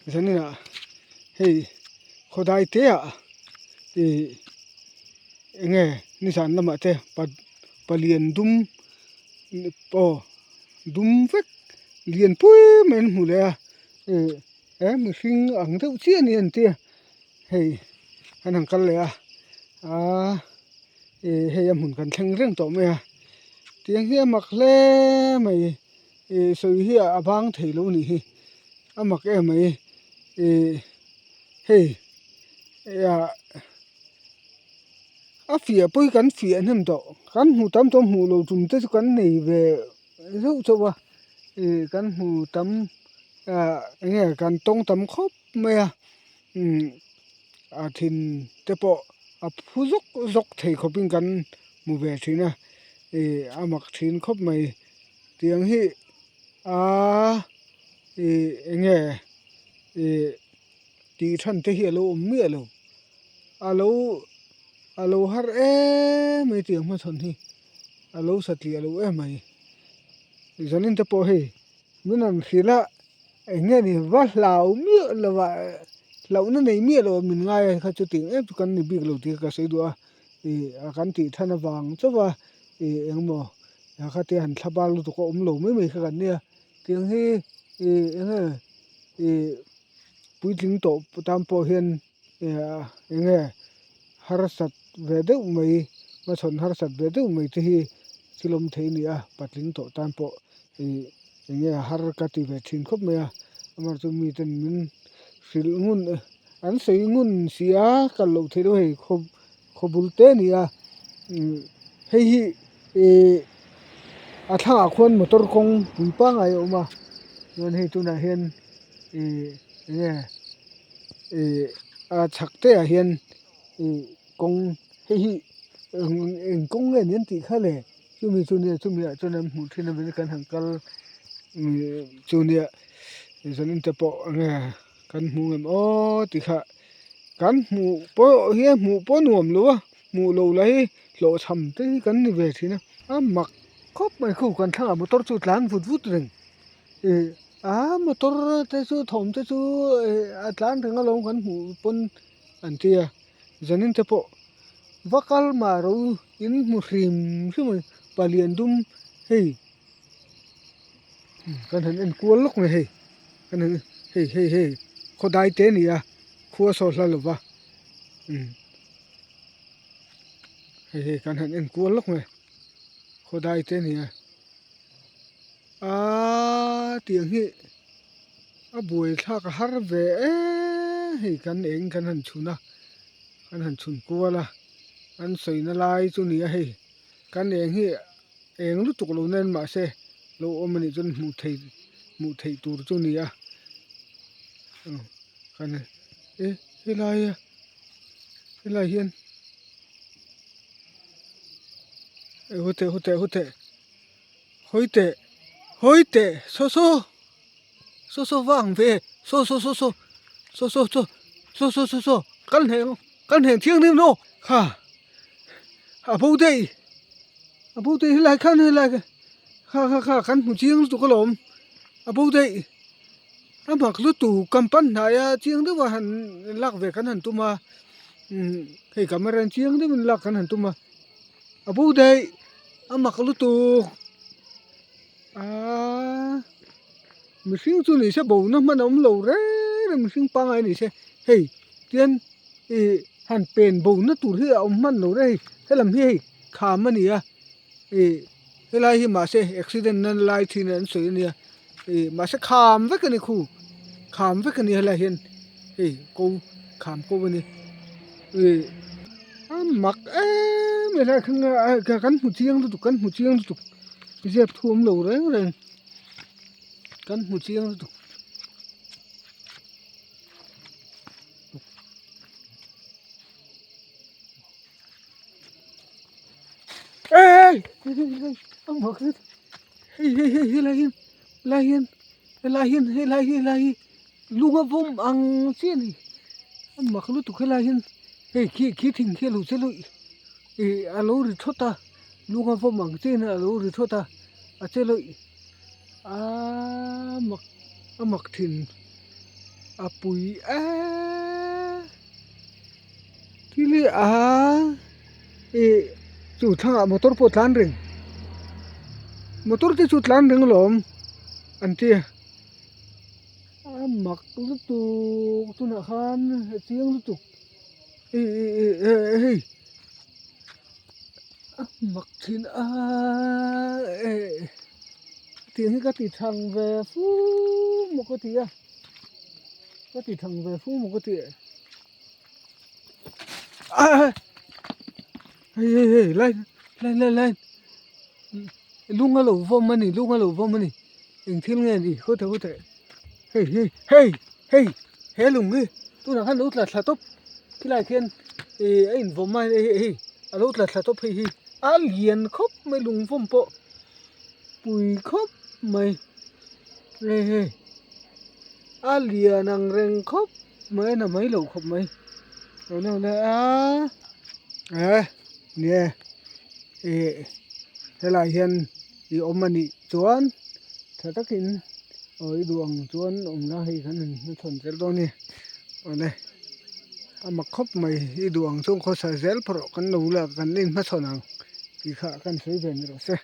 Zaninah hei khawdai te ah ih eng nge nizan lamah te palian dum aw dum vek lian pui mai an hmu leh a ih he mihring ang deuh chiah a ni an tia hei an han kal leh a aaa ih hei a hmun kan thleng reng tawh mai a tiang hi a mak hle mai ih sawi hi a bang thei lo a nih hi a mak em mai ih hei ah a fiah pawh hi kan fiah hnem tawh kan hmu tam tawh hmuh loh tum te chu kan nei ve zeuh zeuh a ih kan hmu tam ah eng nge kan tawng tam khawp mai a umm a thin te pawh a phu zawk zawk thei khawpin kan hmu ve thin a ih a mak thin khawp mai tiang hi aaa ih eng nge ih tih than te hi a lo awm miah lo a lo a lo har em mai tiang hmachhawn hi a lo satliah lo em mai zanin te pawh hei min rawn hrilh a eng nge ni va hlau miah lo a hlauhna nei miah lo a min ngai a kha chutiang em chu kan ni bik lo tih kha ka sawi duh a ih kan tih than avang chauh a ih engmaw khatia han thla bal lutuk a awm lo mai mai kha kan nia tiang hi ih eng nge ih puitling tawh tan pawh hian eng nge harsat ve deuh mai hmachhawn harsat ve deuh mai te hi thil awm thei a ni a patling tawh tan pawh ih eng nge har ka ti ve thin khawp mai a amaherawhchu chu miten min hrilh ngun an sawi ngun si a kal loh theih loh hei khaw khaw bul te a ni a hei hi ih a thlangah khuan motor kawng pui pangngai a awm a chuan hei tunah hian ih eng nge ih a chhak te ah hian ih kawng hei hi eng eng kawng nge ni an tih kha le chumi chu nia chumi ah chuan an hmuh thin a kan han kal ih chu nia zanin te pawh eng nge kan hmu ngem aw tih kha kan hmuh pawh hi hmuh pawh a nuam lo a hmuh loh lah hi hlawhchham te hi kan ni ve thin a a mak khawp mai khu kan thlangah motor chu a tlan vut vut reng. Ih a motor te chu thawm te chu ih a tlan reng alawm kan hmuh pawn an ti a zanin te pawh va kal mah ro in hmu hrim hrim a ni palian dum hei kan han en kual lawk mai hei kan han hei hei hei khawdai te a ni a khua saw hla lova umm hei hei kan han en kual lawk mai khawdai te a ni a. Aaa tiang hi a buai thlak a har ve em hei kan eng kan han chhun a kan han chhun kual a an sawina lai chu ni a hei kan eng hi eng lutuk lo nen mahse lo awm a nih chuan hmuh theih hmuh theih tur chu a ni a kan e helai a helai hian huteh huteh huteh. Hawi teh hawi teh saw saw saw saw va ang ve saw saw saw saw saw saw saw saw saw saw saw kal hneh kal hneh thiang nim no kha a bo daih a bo daih helai khan helai kha kha kha kan hmu chiang lutuk alawm a bo daih a mak lutuk kam pan hnai a chiang deuh a han lak ve kan han tum a umm hei camera in chiang deuhin lak kan han tum a a bo daih. A mak lutuk aaa mihring chu ni se bo na hman a awm lo reng reng mihring pangngai ni se hei tian ih han pen bo na tur hi a awm hman lo reng hei helam hi hei kham a ni a ih helai hi mahse accident na lai thin an sawi a nia ih mahse kham vek a ni khu kham vek a ni helai hian hei ko kham ko a ni ih. A mak em em a kan hmu chiang lutuk kan hmu chiang lutuk zep thu awm lo reng reng kan hmu chiang lutuk. Ê a mak zet hei hei hei helai hian helai hian helai hian helai hi helai hi lung a vawm ang chiah a ni a mak lutuk helai hian hei khi khi thing khi a lo che luih ih a lo ri thawt a lung a vawm ang chiah in a lo ri thawt a a che luih aaa mak a mak thin. A pui eee thil hi aa ih chu thlangah motor pawh a tlan reng motor te chu a tlan reng alawm an ti a a mak lutuk tunah khan a chiang lutuk ih ih ih hei a mak thin a eh. Tiang hi ka ti thang ve fu maw ka ti a, ka ti thang ve fu maw ka ti a hei hei hei lai lai lai lai lung a lo vawm a ni lung a lo vawm a ni eng thil nge ni khaw teh khaw teh hei hei hei hei he lung hi tunah khan lo tla thla tawp khilaiah khian ih a invawm a hei hei a lo tla thla tawp hei hi a lian khawp mai lung vawm pawh. Pui khawp mai hei hei a lian ang reng khawp mai a na mai lo khawp mai a eh nia ih helai hian i awm a nih chuan tha takin aw i duh ang chuan awm la hei kan han hmachhawn zel dawn a ni awle a mak khawp mai i duh ang chuan khawsa zel phawrh kan lo la kan inhmachhawn ang tih kha kan sawi ve ni rawh se.